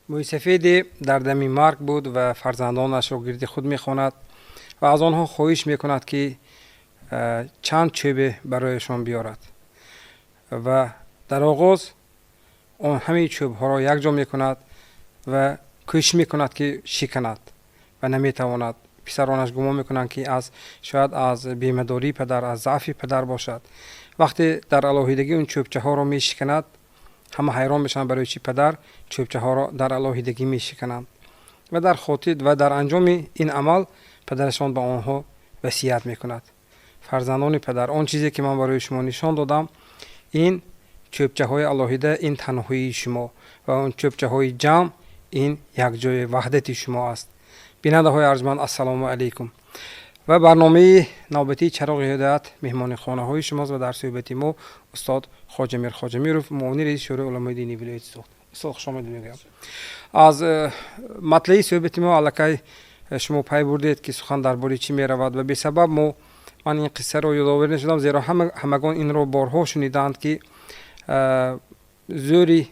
Мӯйсафеде дар дами марг буд ва фарзандонашро гирди худ мехонад ва аз онҳо хоҳиш мекунад, ки чанд чӯбе барояшон биёрад. Ва дар оғоз он ҳамаи чӯбҳоро якҷо мекунад ва кӯшиш мекунад, ки шиканад, ва наметавонад. Писаронаш гумон мекунанд, ки аз шояд аз бемадории падар, аз заъфи падар бошад. Вақте дар алоҳидагӣ он чӯбчаҳоро мешиканад, ҳама ҳайрон мешаванд, барои чӣ падар чӯбчаҳоро дар алоҳидагӣ мешикананд. Ва дар хотир ва дар анҷоми ин амал падарашон ба онҳо васият мекунад: «Фарзандони падар, он чизе ки ман барои шумо нишон додам, ин чӯбчаҳои алоҳида ин танҳоии шумо ва он чӯбчаҳои ҷамъ ин якҷои ваҳдати шумо аст». Бинандаҳои арҷманд, ассалому алайкум, ва барномаи навбатии «Чароғи ҳидоят» меҳмони хонаҳои шумост ва дар суҳбати мо устод Хоҷамир Хоҷамиров, муовини раиси Шӯрои уламои динии вилояти Суғд. Устод, хушомадед мегӯям. Аз матлаи суҳбати мо аллакай шумо пай бурдед, ки сухан дар бораи чӣ меравад. Ва бесабаб мо ман ин қиссаро ёдоварӣ нашудам, зеро ҳамагон инро борҳо шунидаанд, ки зӯри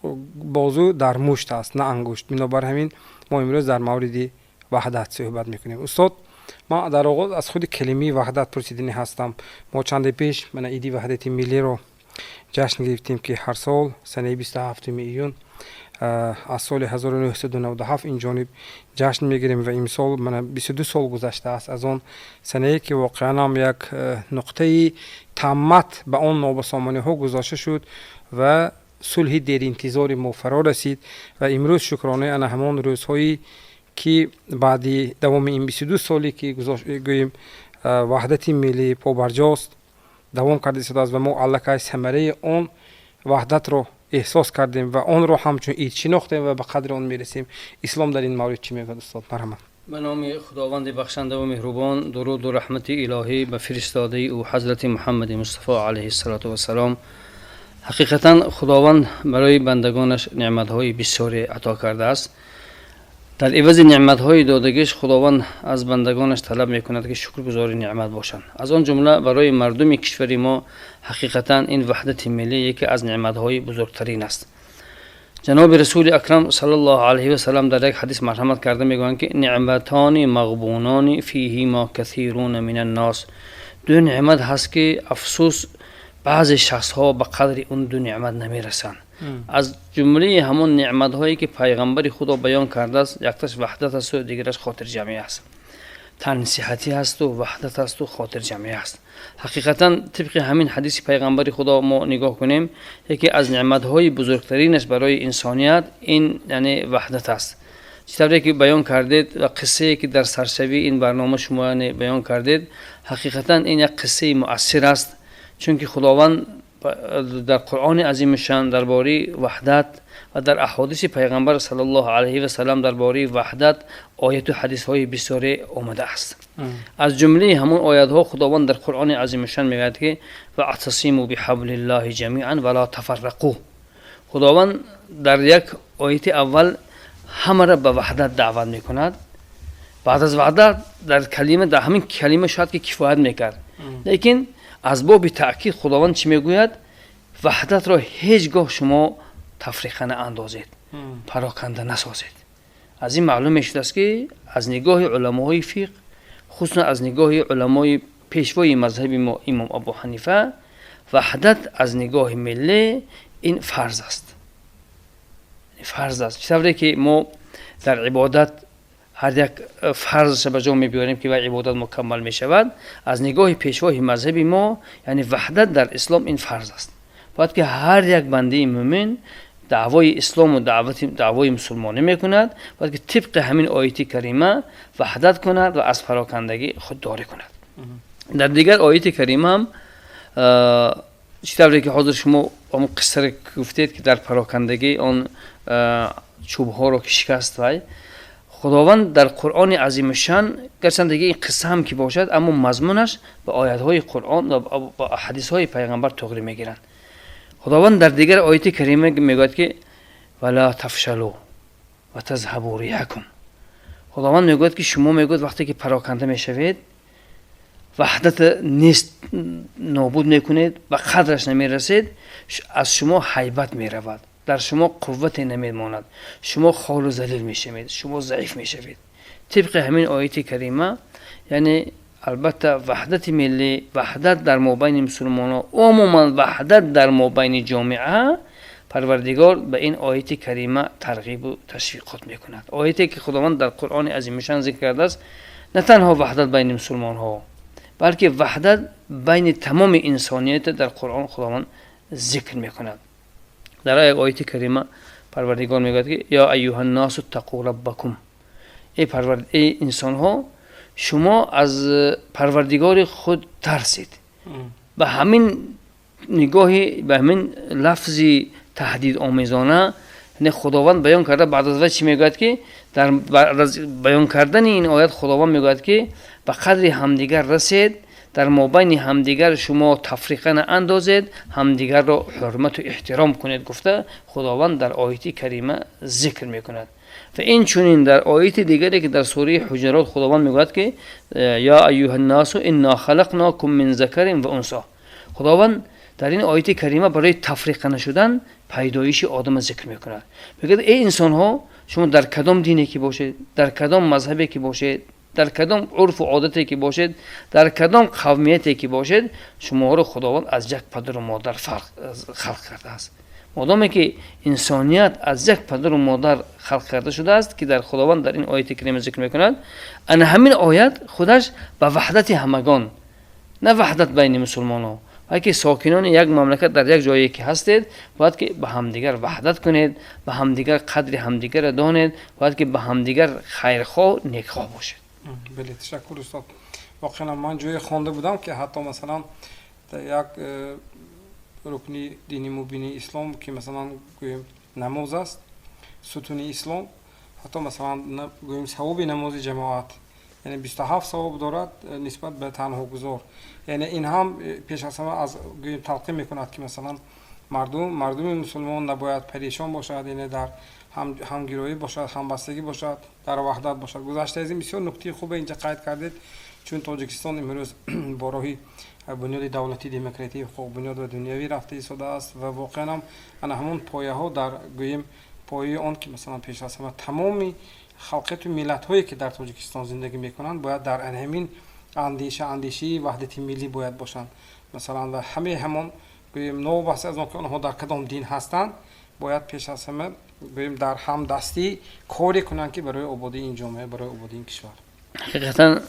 бозу дар мушт аст, на ангушт. Бинобар ҳамин мо имрӯз дар мавриди ваҳдат суҳбат мекунем. Устод, ман дар оғоз аз худи калимаи ваҳдат пурсиданӣ ҳастам. Мо чанде пеш мана иди ваҳдати миллиро ҷашн гирифтем, ки ҳар сол санаи 27 июн аз соли 1997 ин ҷониб ҷашн мегирем. Ва имсол мана 22 сол гузаштааст аз он санае, ки воқеан ҳам як нуқтаи таммат ба он нобасомониҳо гузошта шуд ва сулҳи деринтизори мо фаро расид. Ва имрӯз шукронаи ана ҳамон рӯзҳои, ки баъди давоми ин 22 соле, ки гӯем, ваҳдати миллӣ побарҷост, давом карда истодааст ва мо аллакай самараи он ваҳдатро эҳсос кардем ва онро ҳамчун ид шинохтем ва ба қадри он мерасем. Ислом дар ин маврид чӣ мегӯяд, устод? Марҳамат. Ба номи Худованди бахшандаву меҳрубон, дуруду раҳмати илоҳӣ ба фиристодаи ӯ, ҳазрати Муҳаммади Мустафо алайҳиссалоту вассалом. Ҳақиқатан, Худованд барои бандагонаш неъматҳои бисёре ато кардааст. Дар ивази неъматҳои додагиш Худованд аз бандагонаш талаб мекунад, ки шукргузори неъмат бошанд. Аз он ҷумла барои мардуми кишвари мо ҳақиқатан ин ваҳдати миллӣ яке аз неъматҳои бузургтарин аст. Ҷаноби Расули Акрам саллаллоҳу алайҳи васалам дар як ҳадис марҳамат карда мегӯянд, ки نعمتان مغبون فيهما كثير من الناس. Ду неъмат ҳаст, ки афсӯс, баъзе шахсҳо ба қадри он ду неъмат намерасанд. Аз ҷумлаи ҳамон неъматҳое, ки Пайғамбари Худо баён кардааст, якташ ваҳдат асту дигараш хотирҷамъӣ аст. Тансиҳатӣ ҳасту ваҳдат ҳасту хотирҷамъӣ аст. Ҳақиқатан, тибқи ҳамин ҳадиси Пайғамбари Худо мо нигоҳ кунем, яке аз неъматҳои бузургтаринаш барои инсоният ин яъне ваҳдат аст. Чӣ тавре ки баён кардед ва қиссае, ки дар саршавии ин барнома шумо яъне баён кардед, ҳақиқатан ин як қиссаи муассир аст, чунки Худованд дар Қуръони азимушшан дар бораи ваҳдат ва дар аҳодиси Пайғамбар саллаллоҳу алайҳи васалам дар бораи ваҳдат ояту ҳадисҳои бисёре омадааст. Аз ҷумлаи ҳамон оятҳо Худованд дар Қуръони азимушшан мегӯяд, ки واعتصموا بحبل الله جميعا ولا تفرقوا. Худованд дар як ояти аввал ҳамаро ба ваҳдат даъват мекунад. Баъд аз ваҳдат дар калима, дар ҳамин калима шояд ки кифоят мекард, лекин аз боби таъкид Худованд чӣ мегӯяд? Ваҳдатро ҳеҷ гоҳ шумо тафриқа наандозед, пароканда насозед. Аз ин маълум мешудааст, ки аз нигоҳи уламоҳои фиқҳ, хусусан аз нигоҳи уламои пешвои мазҳаби мо, имом Абу Ҳанифа, ваҳдат аз нигоҳи миллӣ ин фарз аст, фарз аст. Чӣ тавре ки мо дар ибодат ҳар як фарзша ба ҷо мебиёрем, ки вай ибодат мукаммал мешавад, аз нигоҳи пешвои мазҳаби мо, яъне ваҳдат дар ислом ин фарз аст. Бояд ки ҳар як бандаи мӯмин даъвои ислому даъвои мусулмонӣ мекунад, бояд ки тибқи ҳамин ояти карима ваҳдат кунад ва аз парокандагӣ худдорӣ кунад. Дар дигар ояти карима ҳам, чӣ тавре ки ҳозир шумо ҳамон қиссаро гуфтед, ки дар парокандагӣ он чӯбҳоро ки шикаст, вай Худованд дар Қуръони азимушшан, гарчандаги ин қисса ҳам ки бошад, аммо мазмунаш ба оятҳои Қуръон ва ба ҳадисҳои Пайғамбар туғрӣ мегиранд. Худованд дар дигар ояти карима мегӯяд, ки ولا تفشلوا وتذهب ريحكم. Худованд мегӯяд, ки шумо, мегӯяд, вақте ки пароканда мешавед, ваҳдата нест нобуд мекунед, ба қадраш намерасед, аз шумо ҳайбат меравад. Дар шумо қуввате намемонад, шумо хору залил мешавед, шумо заиф мешавед. Тибқи ҳамин ояти карима, яъне албатта ваҳдати миллӣ, ваҳдат дар мобайни мусулмонҳо, умуман ваҳдат дар мобайни ҷомеа, Парвардигор ба ин ояти карима тарғибу ташвиқот мекунад. Ояте ки Худованд дар Қуръони азимушан зикр кардааст, на танҳо ваҳдат байни мусулмонҳо, балки ваҳдат байни тамоми инсоният дар Қуръон Худованд зикр мекунад. Дар як ояти карима Парвардигор мегӯяд ки: «Ё аюҳаннасу ттақу раббакум», эй инсонҳо, шумо аз Парвардигори худ тарсед. Ба ҳамин нигоҳи, ба ҳамин лафзи таҳдидомезона, яъне Худованд баён карда, баъд аз вай чӣ мегӯяд ки дар баъд аз баён кардани ин оят Худованд мегӯяд ки ба қадри ҳамдигар расед, дар мобайни ҳамдигар шумо тафриқа наандозед, ҳамдигарро ҳурмату эҳтиром кунед, гуфта Худованд дар ояти карима зикр мекунад. Ва инчунин дар ояти дигаре ки дар сураи Ҳуҷарот Худованд мегӯяд ки: «Ё аюҳаннасу инна халақнакум мин закарин ва унсо». Худованд дар ин ояти карима барои тафриқа нашудан пайдоиши одама зикр мекунад. Мегӯяд: эй инсонҳо, шумо дар кадом дине ки бошед, дар кадом мазҳабе ки бошед, дар кадом урфу одате ки бошед, дар кадом қавмияте ки бошед, шуморо Худованд аз як падару модар халқ кардааст. Модоме ки инсоният аз як падару модар халқ карда шудааст, ки дар Худованд дар ин ояти карима зикр мекунад, ана ҳамин оят худаш ба ваҳдати ҳамагон, на ваҳдат байни мусулмонҳо, балки сокинони як мамлакат, дар як ҷое ки ҳастед, бояд ки ба ҳамдигар ваҳдат кунед, ба ҳамдигар қадри ҳамдигарро донед, бояд ки ба ҳамдигар хайрхоҳ, некхоҳ бошед. Бале, ташаккур, устод. Воқеан ман ҷое хонда будам ки ҳатто масалан як рукни дини мубини ислом, ки масалан гӯем намоз аст, сутуни ислом, ҳатто масалан гӯем савоби намози ҷамоат яъне 27 савоб дорад нисбат ба танҳогузор. Яъне ин ҳам пеш аз ҳама аз гӯем талқин мекунад ки масалан мардуми мусулмон набояд парешон бошад, яъне дар ҳамгироӣ бошад, ҳамбастагӣ бошад, дар ваҳдат бошад. Гузашта аз ин, бисёр нуктаи хубе инҷа қайд кардед, чун Тоҷикистон имрӯз бо роҳи бунёди давлати демократии ҳуқуқбунёд ва дунявӣ рафта истодааст ва воқеан ҳам ана ҳамон пояҳо дар гӯем пояи он ки масалан пеш аз ҳама тамоми халқияту миллатҳое ки дар Тоҷикистон зиндагӣ мекунанд, бояд дар ҳамин андеша, андешаи ваҳдати миллӣ бояд бошанд. Масалан ва ҳамаи ҳамон гӯем новобаста аз он ки онҳо дар кадом дин ҳастанд, бояд пеш аз ҳама гӯем дар ҳамдастӣ коре кунанд ки барои ободии ин ҷомеа, барои ободии ин кишвар. Ҳақиқатан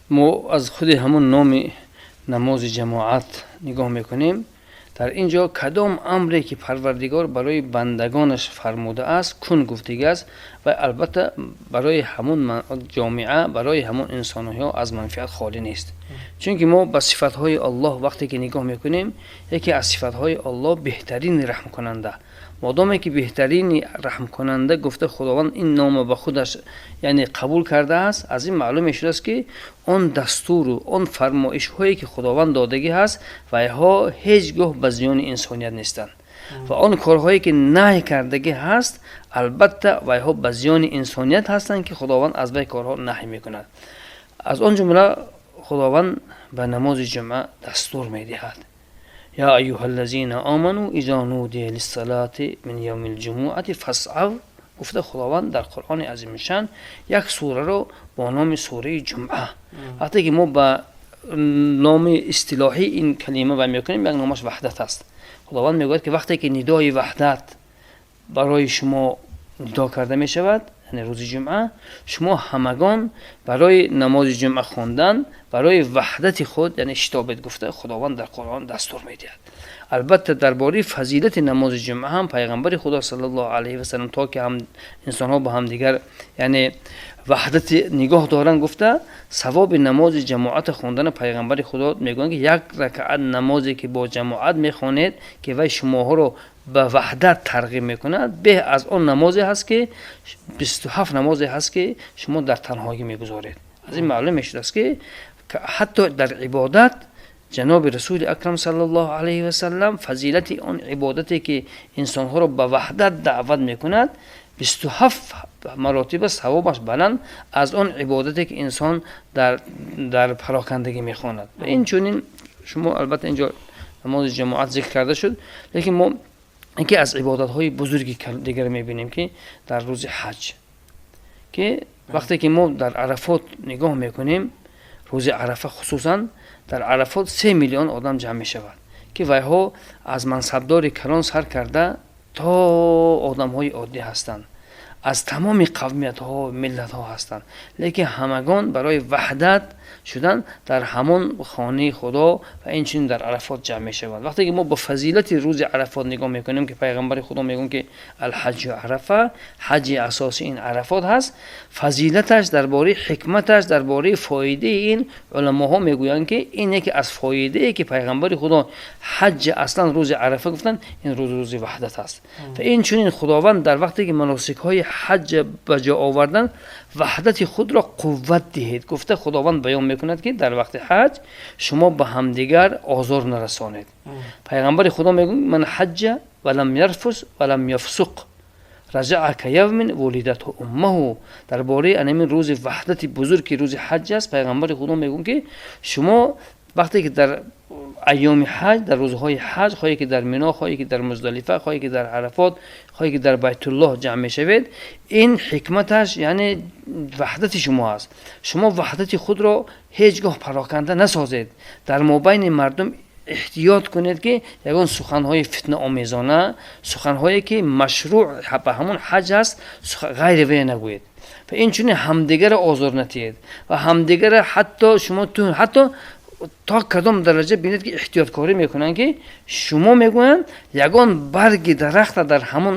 мо аз худи ҳамон номи намози ҷамоат нигоҳ мекунем, дар ин ҷо кадом амре ки Парвардигор барои бандагонаш фармудааст, кун гуфтагиаст, ва албатта барои ҳамон ҷомеа, барои ҳамон инсонҳо аз манфиат холӣ нест. Чунки мо ба сифатҳои Аллоҳ вақте ки нигоҳ мекунем, яке аз сифатҳои Аллоҳ беҳтарини раҳмкунанда. Модоме ки беҳтарини раҳмкунанда гуфта Худованд ин нома ба худаш яъне қабул кардааст, аз ин маълум мешудааст ки он дастуру он фармоишҳое ки Худованд додагӣ ҳаст, вайҳо ҳеҷ гоҳ ба зиёни инсоният нестанд ва он корҳое ки наҳй кардагӣ ҳаст, албатта вайҳо ба зиёни инсоният ҳастанд, ки Худованд аз вай корҳо наҳй мекунад. Аз он ҷумла Худованд ба намози ҷумъа дастур медиҳад: «Я аюҳаллазина оману изо нудия лиссалати мин явмил ҷумуати фасъав», гуфта Худованд дар Қуръони азимушшан як сураро бо номи сураи Ҷумъа. Вақте ки мо ба номи истилоҳӣ ин калима вай мекунем, як номаш ваҳдат аст. Худованд мегӯяд ки вақте ки нидои ваҳдат барои шумо нидо карда мешавад, яъне рӯзи ҷумъа, шумо ҳамагон барои намози ҷумъа хондан, барои ваҳдати худ яъне шитобед, гуфта Худованд дар Қуръон дастур медиҳад. Албатта дар бораи фазилати намози ҷумъа ҳам пайғамбари Худо саллаллоҳу алайҳи васалам, то ки ҳам инсонҳо ба ҳамдигар яъне ваҳдати нигоҳ доранд гуфта, савоби намози ҷамоата хондана пайғамбари Худо мегӯянд ки як ракаат намозе ки бо ҷамоат мехонед, ки вай шумоҳоро ба ваҳдат тарғиб мекунад, беҳ аз он намозе ҳаст ки 27 намозе ҳаст ки шумо дар танҳоӣ мегузоред. Аз ин маълум мешудааст ки ҳатто дар ибодат ҷаноби Расули Акрам саллаллоҳу алайҳи васалам фазилати он ибодате ки инсонҳоро ба ваҳдат даъват мекунад, 27 маротиба савобаш баланд аз он ибодате ки инсон дар парокандагӣ мехонад. Ва инчунин шумо албатта инҷо намози ҷамоат зикр карда шуд, лекин мо Яке аз ибодатҳои бузурги дигар мебинем, ки дар рӯзи ҳаҷ, ки вақте ки мо дар Арафот нигоҳ мекунем, рӯзи Арафа, хусусан дар Арафот 3 миллион одам ҷамъ мешавад, ки вайҳо аз мансабдори калон сар карда то одамҳои оддӣ ҳастанд, аз тамоми қавмиятҳо, миллатҳо ҳастанд, лекин ҳамагон барои ваҳдат шудан дар ҳамон хонаи Худо ва инчунин дар Арафот ҷамъ мешаванд. Вақте ки мо ба фазилати рӯзи Арафот нигоҳ мекунем, ки пайғамбари Худо мегӯянд, ки الحج عرفة, ҳаҷи асосӣ ин Арафот ҳаст. Фазилаташ, дар бораи ҳикматаш, дар бораи фоидаи ин уламоҳо мегӯянд, ки ин яке аз фоидае, ки пайғамбари Худо ҳаҷи аслан рӯзи Арафа гуфтанд, ин рӯз рӯзи ваҳдат аст. Ва инчунин Худованд дар вақте ки маносикҳои ҳаҷ ба ҷо овардан, ваҳдати худро қувват диҳед гуфта, Худованд баён мекунад, ки дар вақти ҳаҷ шумо ба ҳамдигар озор нарасонед. Пайғамбари Худо мегӯяд: من حج ولم يرفث ولم يفسق رجع كيوم ولدته أمه. Дар бораи анамин рӯзи ваҳдати бузург, ки рӯзи ҳаҷ аст, пайғамбари Худо мегӯяд, ки шумо вақте ки дар айёми ҳаҷ, дар рӯзҳои ҳаҷ, хоҳе ки дар Мино, хоҳе ки дар Муздалифа, хоҳе ки дар Арафот, хоҳе ки дар Байтуллоҳ ҷамъ мешавед, ин ҳикматаш яъне ваҳдати шумо аст. Шумо ваҳдати худро ҳеҷ гоҳ пароканда насозед. Дар мобайни мардум эҳтиёт кунед, ки ягон суханҳои фитнаомезона, суханҳое ки машрӯъ ба ҳамон ҳаҷ аст, ғайри ве нагӯед ва инчунин ҳамдигарро озор натиҳед ва ҳамдигарро ҳатто шумо ҳатто то кадом дараҷа бинед, ки эҳтиёткорӣ мекунанд, ки шумо мегӯянд, ягон барги дарахта дар ҳамон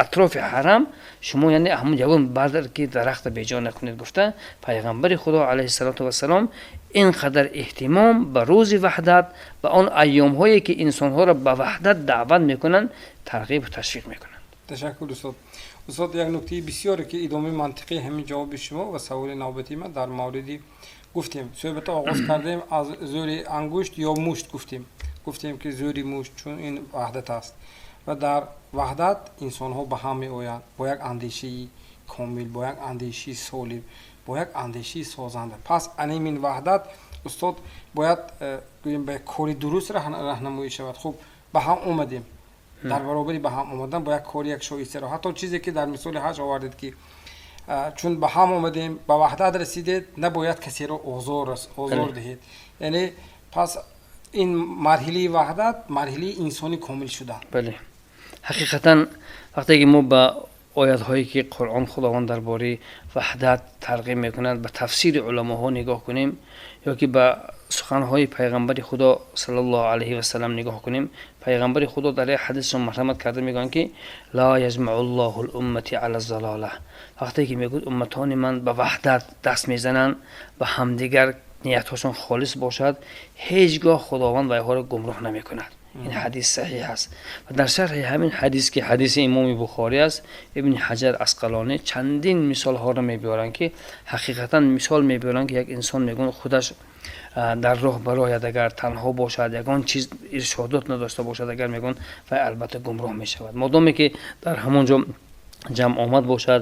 атрофи ҳарам шумо, яъне ҳамон ягон барги дарахта беҷо накунед гуфта, пайғамбари Худо алайҳиссалоту вассалом ин қадар эҳтимом ба рӯзи ваҳдат ва он айёмҳое, ки инсонҳоро ба ваҳдат даъват мекунанд, тарғибу ташвиқ мекунанд. Ташаккур, устод. Устод, як нуктаи бисёре, ки идомаи мантиқии ҳамин ҷавоби шумо ва саволи навбатии ман дар мавриди гуфтем, суҳбата оғоз кардем, аз зӯри ангушт ё мушт гуфтем. Гуфтем, ки зӯри мушт, чун ин ваҳдат аст ва дар ваҳдат инсонҳо ба ҳам меоянд бо як андешаи комил, бо як андешаи солим, бо як андешаи созанда. Пас анамин ваҳдат, устод, бояд гӯем, ба кори дуруст раҳнамоӣ шавад. Хуб, ба ҳам омадем, дар баробари ба ҳам омадан бо як кори як шоистаро, ҳатто чизе, ки дар мисоли ҳаҷ овардед, ки чун ба ҳам омадем, ба ваҳдат расидед, набояд касеро озор диҳед. Яъне пас ин марҳилаи ваҳдат марҳилаи инсони комил шудан. Бале, ҳақиқатан, вақте ки мо ба оятҳое, ки Қуръон, Худованд дар бораи ваҳдат тарғиб мекунад, ба тафсири уламоҳо нигоҳ кунем ё ки ба суханҳои пайғамбари Худо саллаллоҳу алайҳи васалам нигоҳ кунем, пайғамбари Худо дар як ҳадисшон марҳамат карда мегӯянд, ки لا يجمع الله أمتي على الضلالة. Вақте ки мегӯяд, умматони ман ба ваҳдат даст мезананд, ба ҳамдигар ниятҳошон холис бошад, ҳеҷ гоҳ Худованд вайҳоро гумроҳ намекунад. Ин ҳадис саҳиҳ аст ва дар шарҳи ҳамин ҳадис, ки ҳадиси имоми Бухорӣ аст, Ибни Ҳаҷар Асқалонӣ чандин мисолҳоро мебиёранд, ки ҳақиқатан мисол мебиёранд, ки як инсон, мегӯянд, худаш дар роҳ барояд, агар танҳо бошад, ягон чиз иршодот надошта бошад, агар, мегӯянд, вай албатта гумроҳ мешавад. Модоме ки дар ҳамон ҷо ҷамъ омад бошад,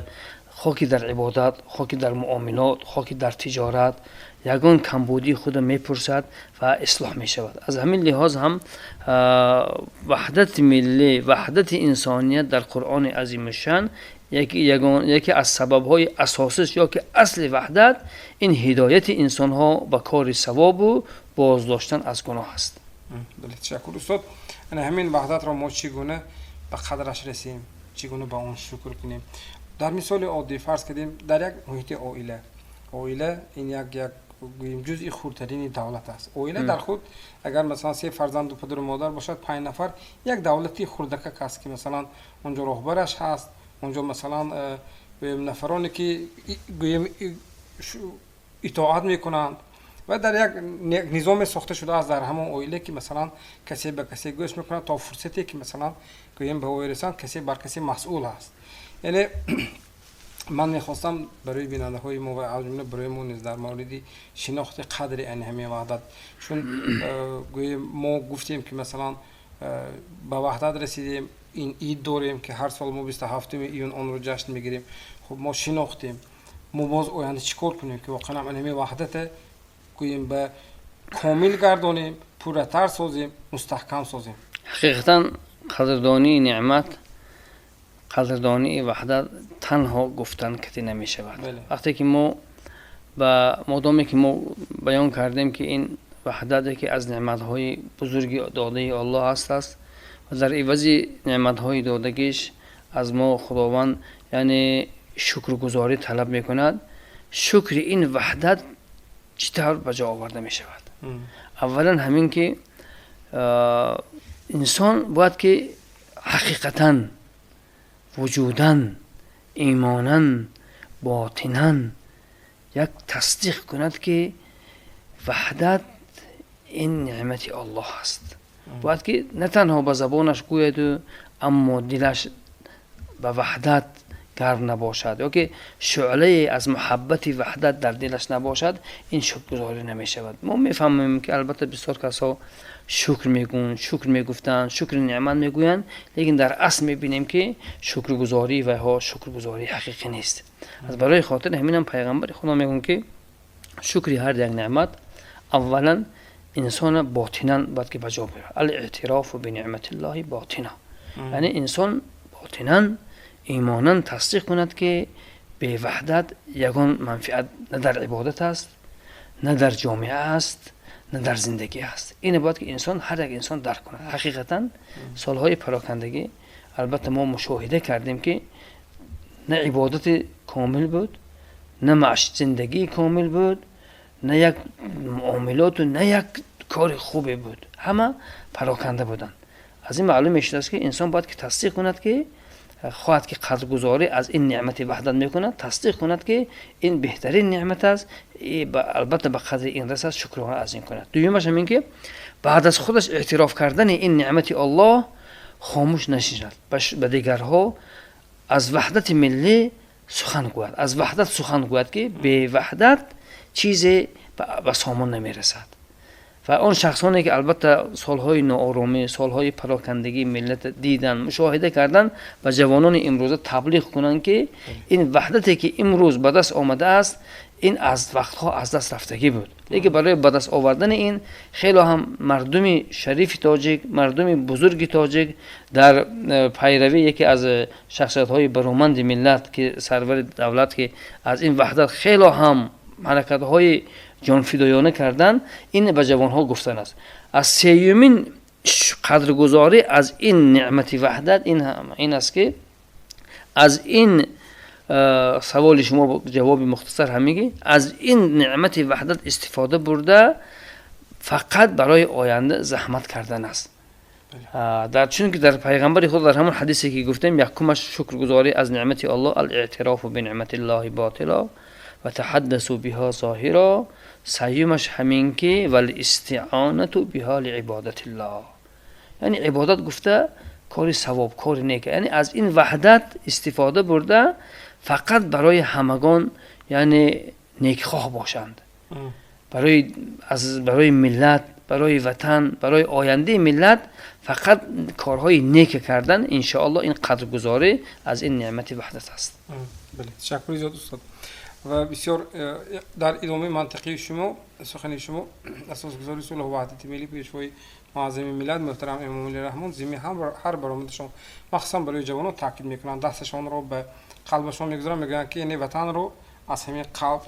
хоҳ ки дар ибодат, хоҳ ки дар муомилот, хоҳ ки дар тиҷорат, ягон камбудии худро мепурсад ва ислоҳ мешавад. Аз ҳамин лиҳоз ҳам ваҳдати миллӣ, ваҳдати инсоният дар Қуръони азимушшан яке аз сабабҳои асосиш ё ки асли ваҳдат ин ҳидояти инсонҳо ба кори савобу боздоштан аз гуноҳ аст. Ташаккур, устод. Ана ҳамин ваҳдатро мо чӣ гуна ба қадраш расем, чӣ гуна ба он шукр кунем? Дар мисоли оддӣ, фарз кардем, дар як муҳити оила. Оила ин як гӯем, ҷузъи хурдтарини давлат аст. Оила дар худ, агар масалан се фарзанду падару модар бошад, панҷ нафар, як давлати хурдакак аст, ки масалан онҷо роҳбараш ҳаст, онҷо масалан гӯем, нафароне, ки гӯем, итоат мекунанд ва дар як низоме сохта шудааст дар ҳамон оила, ки масалан касе ба касе гӯш мекунад то фурсате, ки масалан гӯем, ба ӯ расанд, касе бар касе масъул аст. Яъне ман мехостам барои бинандаҳои мо ва аз ҷумла барои мо низ дар мавриди шинохти қадри ани ҳамин ваҳдат, чун гӯем, мо гуфтем, ки масалан ба ваҳдат расидем, ин ид дорем, ки ҳар сол мо 27-уми июн онро ҷашн мегирем. Хуб, мо шинохтем, мо боз оянда чӣ кор кунем, ки воқеан ҳамин ваҳдата гӯем, ба комил гардонем, пурратар созем, мустаҳкам созем? Ҳақиқатан. Қадрдонии неъмат, қадрдонии ваҳдат танҳо гуфтан кати намешавад. Вақте ки мо ба модоме ки мо баён кардем, ки ин ваҳдат яке аз неъматҳои бузурги додаи Аллоҳ аст ва дар ивази неъматҳои додагиш аз мо Худованд, яъне, шукргузорӣ талаб мекунад. Шукри ин ваҳдат чӣ тавр ба ҷо оварда мешавад? Аввалан, ҳамин ки инсон бояд ки ҳақиқатан, вуҷудан, имонан, ботинан як тасдиқ кунад, ки ваҳдат ин неъмати Аллоҳ аст. Бояд ки на танҳо ба забонаш гӯяду, аммо дилаш ба ваҳдат гарм набошад ё ки шӯълае аз муҳаббати ваҳдат дар дилаш набошад, ин шукргузорӣ намешавад. Мо мефаҳмем, ки албатта бисёр касҳо шукр мегӯянд, шукр мегуфтанд, шукри неъмат мегӯянд, лекин дар асл мебинем, ки шукргузории вайҳо шукргузории ҳақиқӣ нест. Аз барои хотири ҳаминам пайғамбари Худо мегӯянд, ки шукри ҳар як неъмат аввалан инсона ботинан бояд ки ба ҷо биёрад. Алэътирофу бинеъматиллоҳи ботина, яъне инсон ботинан, имонан тасдиқ кунад, ки беваҳдат ягон манфиат на дар ибодат аст, на дар ҷомеа аст, на дар зиндагӣ аст. Ине бояд ки инсон, ҳар як инсон дарк кунад. Ҳақиқатан, солҳои парокандагӣ албатта мо мушоҳида кардем, ки на ибодати комил буд, на зиндагии комил буд, на як муомилоту, на як кори хубе буд, ҳама пароканда буданд. Аз ин маълум мешудааст, ки инсон бояд ки тасдиқ кунад, ки хоҳад ки қадргузорӣ аз ин неъмати ваҳдат мекунад, тасдиқ кунад, ки ин беҳтарин неъмат аст, албатта ба қадри ин расад, шукрона аз ин кунад. Дуюмаш ҳамин ки баъд аз худаш эътироф кардани ин неъмати Аллоҳ хомӯш нашинад, ба дигарҳо аз ваҳдати миллӣ сухан гӯяд, аз ваҳдат сухан гӯяд, ки беваҳдат чизе ба сомон намерасад. Ва он шахсоне ки албатта солҳои нооромӣ, солҳои парокандагии миллат дидан, мушоҳида кардан, ба ҷавонони имрӯза таблиғ кунанд, ки ин ваҳдате ки имрӯз ба даст омадааст, ин аз вақтҳо аз даст рафтагӣ буд, лекин барои ба даст овардани ин хело ҳам мардуми шарифи тоҷик, мардуми бузурги тоҷик дар пайравии яке аз шахсиятҳои бароманди миллат, ки сарвари давлат, ки аз ин ваҳдат хело ҳам ҳаракатҳои ҷонфидоёна кардан, ин ба ҷавонҳо гуфтан аст. Аз сеюмин қадргузорӣ аз ин неъмати ваҳдат ин аст, ки аз ин саволи шумо ҷавоби мухтасар ҳамиги аз ин неъмати ваҳдат истифода бурда, фақат барои оянда заҳмат кардан аст. Дар чунки дар пайғамбари худ дар ҳамон ҳадисе ки гуфтем, якумаш шукргузорӣ аз неъмати Аллоҳ, алэътирофу бинеъматиллоҳи ботило ва таҳаддасу биҳо зоҳиро, сеюмаш ҳамин ки валистиъонату биҳо лиибодатиллоҳ, яъне ибодат гуфта кори савоб, кори нек, яъне аз ин ваҳдат истифода бурда, фақат барои ҳамагон, яъне, некхоҳ бошанд, барои миллат, барои ватан, барои ояндаи миллат фақат корҳои нека кардан. Иншоаллоҳ, ин қадргузорӣ аз ин неъмати ваҳдат аст. Ташаккури зиёд, устод. Ва бисёр дар идомаи мантиқии шумо, сухани шумо, асосгузори сулҳу ваҳдати миллӣ, пешвои муаззами миллат муҳтарам Эмомалӣ Раҳмон зимни ҳар баромадашон махсусан барои ҷавонон таъкид мекунанд, дасташонро ба қалбашон мегузоранд, мегӯянд, ки яъне ватанро аз ҳамин қалб,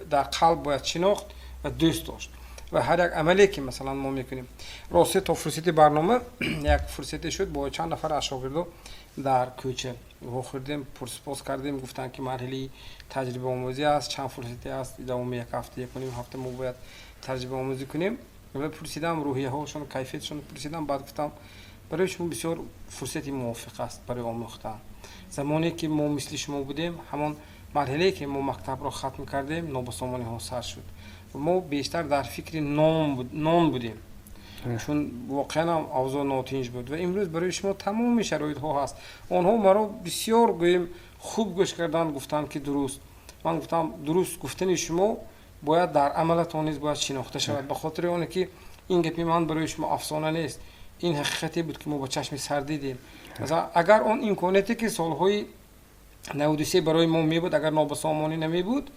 дар қалб бояд шинохт ва дӯст дошт ва ҳар як амале ки масалан мо мекунем. Росте, то фурсати барнома як фурсате шуд, бо чанд нафар аз шогирдо дар кӯча вохӯрдем, пурсупос кардем. Гуфтанд, ки марҳилаи таҷрибаомӯзӣ аст, чанд фурсате аст, давоми як ҳафта, якуним ҳафта мо бояд таҷрибаомӯзӣ кунем. Ва пурсидам рӯҳияҳошон, кайфиятшон пурсидам. Баъд гуфтам: барои шумо бисёр фурсати мувофиқ аст барои омӯхтан. Замоне ки мо мисли шумо будем, ҳамон марҳилае ки мо мактабро хатм кардем, нобасомониҳо сар шуд. Мо бештар дар фикри нон будем, чун воқеан ҳам авзоъ нотинҷ буд. Ва имрӯз барои шумо тамоми шароитҳо ҳаст. Онҳо маро бисёр, гӯем, хуб гӯш карданд, гуфтанд, ки дуруст. Ман гуфтам: дуруст гуфтани шумо бояд дар амалатон низ бояд шинохта шавад, ба хотири оне ки ин гапи ман барои шумо афсона нест, ин ҳақиқате буд, ки мо ба чашми сар дидем. Масалан, агар он имконияте ки солҳои 93 барои мо мебуд, агар нобасомонӣ намебуд,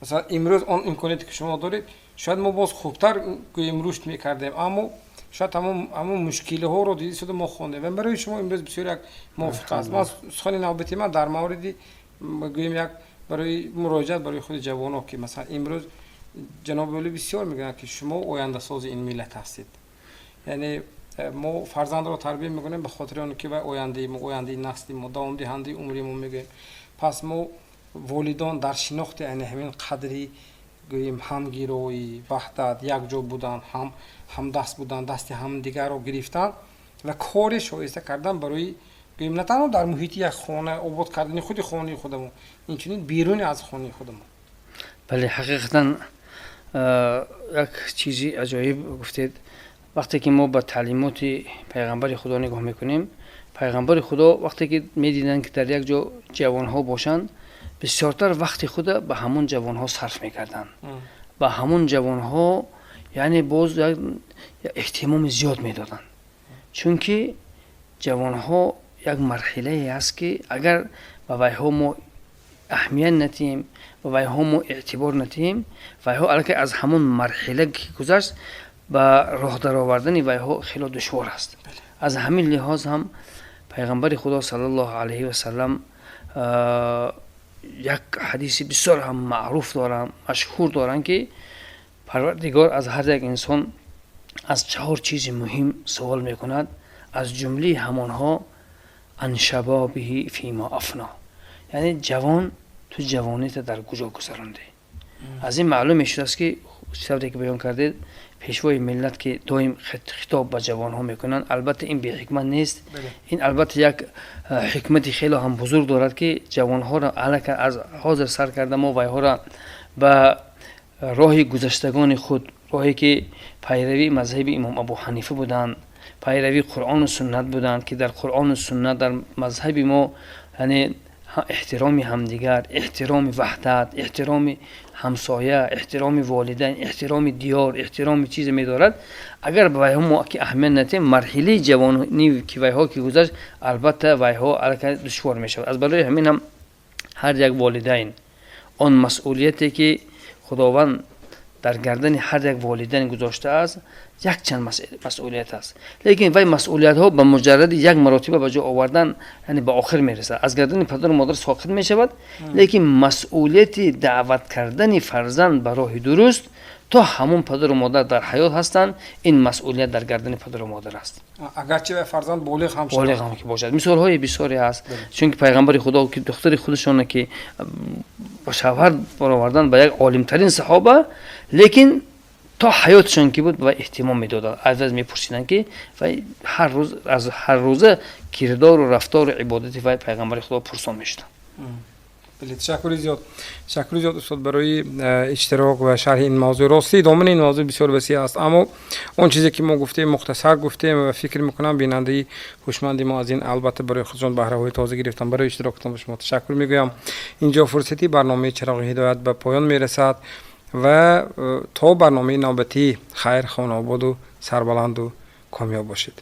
масалан, имрӯз он имконияте ки шумо доред, шояд мо боз хубтар, гӯем, рушд мекардем, аммо Шояд ҳамон мушкилиҳоро дида шуда мо хондем ва барои шумо имрӯз бисёр як мувофиқ аст. Ман сухани навбати ман дар мавриди, гӯем, як барои муроҷиат барои худи ҷавонҳо, ки масалан имрӯз ҷаноби олӣ бисёр мегӯянд, ки шумо ояндасози ин миллат ҳастед. Яъне мо фарзандро тарбия мекунем ба хотири он ки вай ояндаи мо, ояндаи насли мо, давомдиҳандаи умри мо мегӯем. Пас мо волидон дар шинохти айни ҳамин қадри, гӯем, ҳамгироӣ, ваҳдат, якҷо будан, ҳамдаст будан, дасти ҳамдигарро гирифтан ва кори шоиста кардан барои, гӯем, на танҳо дар муҳити як хона, обод кардани худи хонаи худамон, инчунин беруни аз хонаи худамон. Бале, ҳақиқатан як чизи аҷоиб гуфтед. Вақте ки мо ба таълимоти пайғамбари Худо нигоҳ мекунем, пайғамбари Худо вақте ки медиданд, ки дар як ҷо ҷавонҳо бошанд, бисёртар вақти худа ба ҳамон ҷавонҳо сарф мекарданд, ба ҳамон ҷавонҳо, яъне боз як эҳтимоми зиёд медоданд, чунки ҷавонҳо як марҳилае аст, ки агар ба вайҳо мо аҳамият натиҳем, ба вайҳо мо эътибор натиҳем, вайҳо аллакай аз ҳамон марҳила ки гузашт, ба роҳ даровардани вайҳо хело душвор аст. Аз ҳамин лиҳоз ҳам пайғамбари Худо саллаллоҳу алайҳи васалам як ҳадиси бисёр ҳам маъруф доранд, машҳур доранд, ки Парвардигор аз ҳар як инсон аз чаҳор чизи муҳим суол мекунад, аз ҷумлаи ҳамонҳо عن شبابه فيما أفناه, яъне ҷавон, ту ҷавонита дар куҷо гузарондӣ? Аз ин маълум мешудааст, ки тавре ки баён кардед, пешвои миллат ки доим хитоб ба ҷавонҳо мекунанд, албатта ин беҳикмат нест. Ин албатта як ҳикмати хело ҳам бузург дорад, ки ҷавонҳоро аллакай аз ҳозир сар карда мо вайҳоро ба роҳи гузаштагони худ, роҳе ки пайравии мазҳаби имом Абу Ҳанифа буданд, пайравии Қуръону суннат буданд, ки дар Қуръону суннат, дар мазҳаби мо, яъне эҳтироми ҳамдигар, эҳтироми ваҳдат, эҳтироми ҳамсоя, эҳтироми волидайн, эҳтироми диёр, эҳтироми чизе медорад. Агар ба вайҳо мо ки аҳамият натиҳем, марҳилаи ҷавонӣ ки вайҳо ки гузашт, албатта вайҳо аллакай душвор мешавад. Аз барои ҳамин ҳам ҳар як волидайн он масъулияте ки Худованд дар гардани ҳар як волидайн гузоштааст, якчанд масъулият аст, лекин вай масъулиятҳо ба муҷарради як маротиба ба ҷо овардан, яъне ба охир мерасад, аз гардани падару модар соқит мешавад. Лекин масъулияти даъват кардани фарзанд ба роҳи дуруст то ҳамон падару модар дар ҳаёт ҳастанд, ин масъулият дар гардани падару модар аст. Агарчи вай фарзанд болиғ ҳам. Болиғ ҳам ки бошад. Мисолҳои бисёре ҳаст, чунки пайғамбари Худо ки духтари худашона ки ба шавҳар баровардан ба як олимтарин саҳоба, лекин то ҳаётшон ки буд, вай эҳтимом медоданд, аз мепурсиданд, ки вай ҳар рӯз аз ҳар рӯза кирдору рафтору ибодати вай пайғамбари Худо пурсон мешуданд. Ташаккури зиёд, ташаккури зиёд, устод, барои иштирок ва шарҳи ин мавзӯъ. Ростӣ, домани ин мавзӯъ бисёр васеъ аст, аммо он чизе ки мо гуфтем, мухтасар гуфтем ва фикр мекунам, бинандаи ҳушманди мо аз ин албатта барои худшон баҳраҳои тоза гирифтан. Барои иштирокатон ба шумо ташаккур мегӯям. Инҷо фурсати барномаи Чароғи ҳидоят ба поён мерасад ва то барномаи навбатӣ хайр, хонаободу сарбаланду комёб бошед.